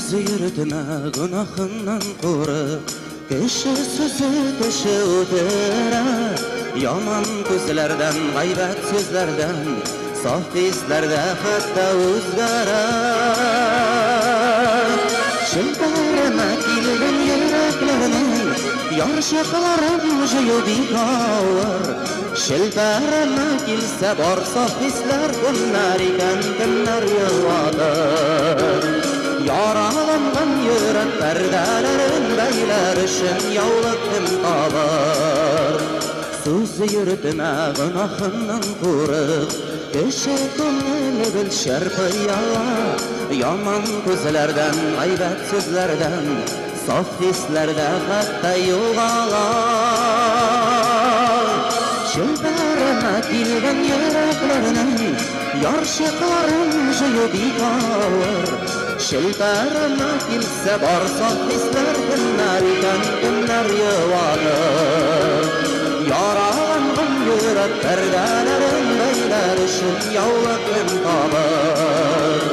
Сүз йөртмә гөнаһыннан курык, Кеше сүзе кеше үтерә. Яман күзләрдән, гайбәт сүзләрдән, Саф хисләр дә хәтта үзгәрә. Челпәрәмә килгән йөрәкләрнең Ярчыкларын җыю бик авыр. Челпәрәмә килсә бар саф хисләр Кемнәр икән, кемнәр юатыр? Яраланган йөрәк пәрдәләрен Бәйләр өчен яулык кем табыр? Сүз йөртмә гөнаһыннан курык, Кеше күңеле гөлчәр пыяла. Яман күзләрдән, гайбәт сүзләрдән Саф хисләр дә хәтта югала. Челпәрәмә килгән йөрәкләрнең Ярчыкларын җыю бик авыр. Челпәрәмә килсә бар саф хисләр Кемнәр икән, кемнәр юатыр? Яраланган йөрәк пәрдәләрен Бәйләр өчен яулык кем табыр?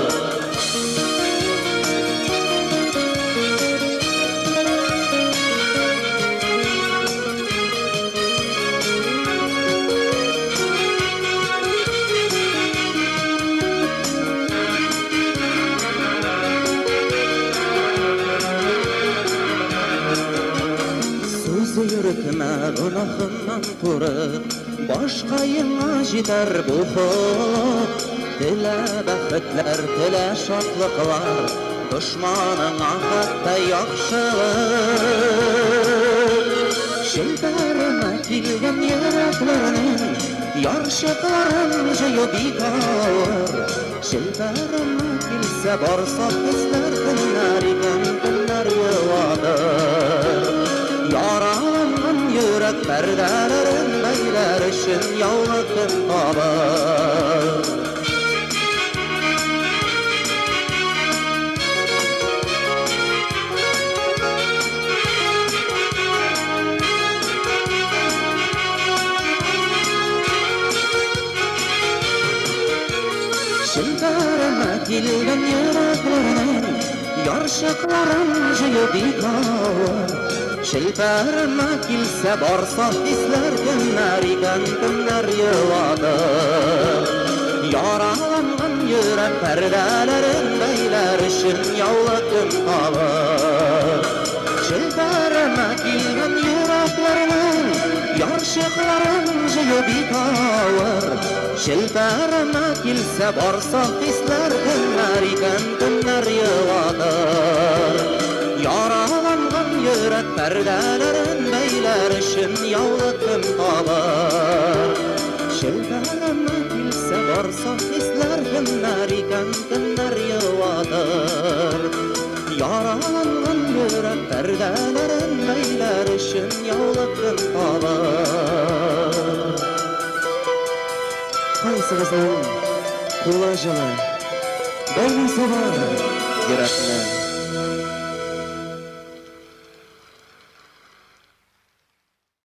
Сүз йөртмә гөнаһыннан курык, Башкаеңа җитәр бу холык. Телә бәхетләр, телә шатлыклар, Дошманыңа хәтта яхшылык. Челпәрәмә килгән йөрәкләрнең Ярчыкларын җыю бик авыр. Челпәрәмә килсә бар саф хисләр Кемнәр икән, кемнәр юатыр? Яраланган йөрәк пәрдәләрен Бәйләр өчен яулык кем табыр? Челпәрәмә килгән йөрәкләрнең Ярчыкларын җыю бик авыр. Челпәрәмә килсә бар саф хисләр Кемнәр икән, кемнәр юатыр? Яраланган йөрәк пәрдәләрен Бәйләр өчен яулык кем табыр? Челпәрәмә килгән йөрәкләрнең Ярчыкларын җыю бик авыр. Челпәрәмә килсә бар саф хисләр Кемнәр икән, кемнәр юатыр? Яраланган йөрәк пәрдәләрен Бәйләр өчен яулык кем табыр? Челпәрәмә килсә бар саф хисләр Кемнәр икән, кемнәр юатыр? Яраланган йөрәк пәрдәләрен Бәйләр өчен яулык кем табыр? Кайсыгызның кулы җылы, Бәйлисе бар йөрәкне.